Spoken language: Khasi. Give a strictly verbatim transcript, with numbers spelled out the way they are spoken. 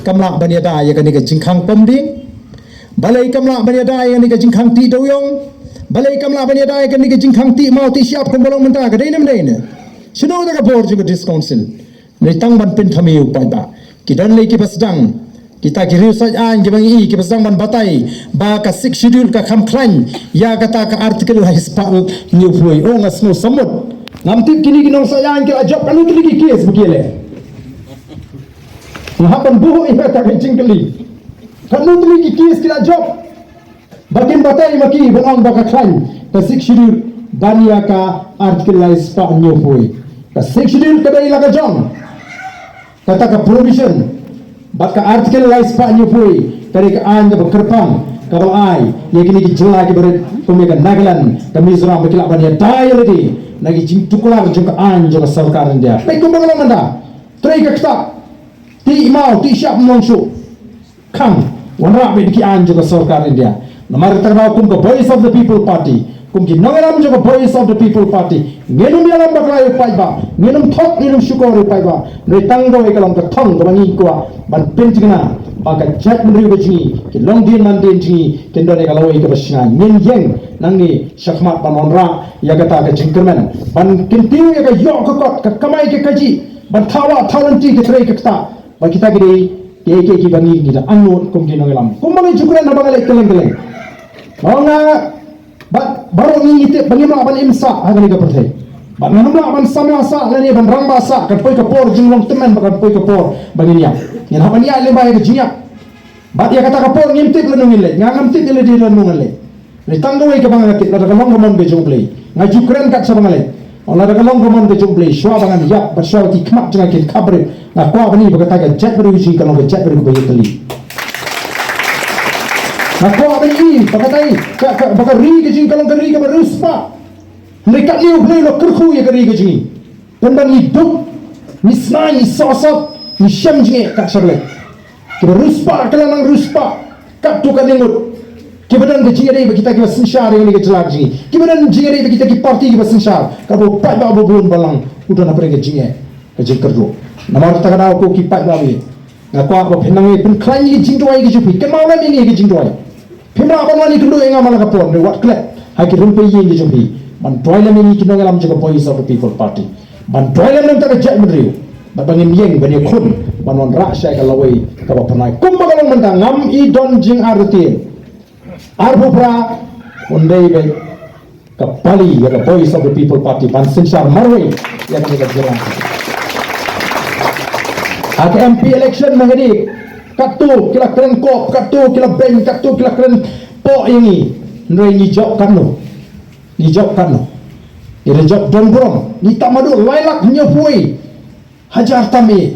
Kam lah ban ïada ïa kane ka jingkhang pom ding. Balei kam lah ban ïada ïa kane ka jingkhang tih dewïong. Balei kam lah ban ïada ïa kane ka jingkhang tih maw tih shyiap kumba long mynta, ka dei ne ym dei ne? Shano kata ka bor jong ka District Council? Ngi tang ban pynthame ïa u paidbah. Ki don lei kiba sdang. Kita ki riew said aiñ kiba ngi, kiba sdang ban batai ba ka Sixth Schedule ka kham khlaiñ ïa kata ka Article lai spah hynñiewphew. Oh, nga sngew samut. Ngam tip kine ki nongsaid aiñ ki la jop katno tylli ki case ba ki leh. Nga hap ban buh ïa kata ka jingkylli. Katno tylli ki case ki la jop ba kin batai ma ki ban ong ba ka khlaiñ ka Sixth Schedule ban ïa ka Article lai spah hynñiewphew. Ka Sixth Schedule ka dei la ka jong kata ka provision, bad ka Article lai spah hynñiewphew ka dei ka aiñ kaba kyrpang kaba la ai ïa kine ki jylla kiba rit kum ïa ka Nagaland, ka Mizoram, ba ki lah ban ïada ïa lade na ki jingtuklar jong ka aiñ jong ka sorkar India. Peit kumba ka long mynta, trei ka ktah, tih maw tih shyiap ym long shuh. Khang, wanrah beit ki aiñ jong ka sorkar India. Namar kata ka daw kum ka Voice of the People Party, kum ki nongïalam jong ka Voice of the People Party, ngin ym ïalam bakla ïa u paidbah, ngin ym thok, ngin ym shukor ïa u paidbah. Hynrei tang kawei ka long ka thong kaba ngi kwah ban pynthikna ba ka jaitbynriew ka jong ngi, ki longdien mandien jong ngi kin don ïa ka lawei kaba shngaiñ. Ngin ïeng nangne shakhmat ban wanrah ïa kata ka jingkyrmen, ban kyntiew ïa ka ïoh ka kot, ka kamai ka kajih, ban thaw wah thaw lynti, ka trei ka ktah. Ba kita ki dei kiei kiei kiba ngi, ngi da angnud kum ki nongïalam. Kumba ngi ju kren haba nga leit kylleng kylleng. Ba nga, ba baroh ngi ngi tip ba ngim lah ban im sah ha kane ka pyrthei. Ba ngim lah ban samla sah lane ban rangbah sah, kan poi ka por jinglong tymmen, ba kan poi ka por ba ngin ïap. Ngin hap ban ïaid lyngba ïa ka jingïap. Bad ïa kata ka por ngim tip lano ngin leit, nga ngam tip ïa lade lano ngin leit. Hynrei tang kawei kaba nga tip, lada ka long ka mon ka jong U Blei, nga ju kren kat shaba nga leit. Ong lada ka long ka mon ka jong U Blei, shuwa ba ngan ïap bad shuwa ba ki khmat jong nga kin khapbrip, nga kwah ban ïohi ba kata ka jaitbynriew jong ngi ka long ka jaitbynriew kaba ïatylli. Nga kwah ban ïohi ba kata ka, ka, ba ka ri ka jong ngi ka long ka ri kaba riewspah. Hynrei katne U Blei u la kyrkhu ïa ka ri ka jong ngi. Pynban ngi duk, ngi snai, ngi sohsop, ngi shem jingeh kat shaba leit. Kiba riewspah ki la nang riewspah katto katne ngut. Kiba don ka jingïadei bad kita kiba synshar ïa kane ka jylla ka jong ngi. Kiba don jingïadei bad kita ki party kiba synshar. Kaba u paidbah uba bun ba lang u don hapdeng ka jingeh, ka jingkyrduh. Namar kata ka daw ko ki paidbah, nga kwah ba phin nang pynkhlaiñ ïa ki jingduwai ki jong phi. Kynmaw lem ïa ngi ïa ki jingduwai. Phim lah ban wan ïakynduh ïa nga man la ka por, hynrei wat klet ha ki rympei ïing ki jong phi ban duwai lem ïa ngi ki nongïalam jong ka Voice of the People Party. Ban duwai lem na ka bynta ka jaitbynriew. Bad ba ngin ïeng ban ïakhun ban wanrah sha ka lawei kaba phyrnai. Kumba ka long mynta, ngam i don jingartatien. Arphew phra, un dei beit ka pali ïa ka Voice of the People Party ban synshar marwei ïa kane ka jylla. Ha ka M P election mynta, katto ki la kren kop, katto ki la beiñ, katto ki la kren poh ïa ngi. Hynrei ngi jop katno? Ngi jop katno? Ngi la jop don burom. Ngi tap haduh lai lak hynñiewphew hajar tam eh.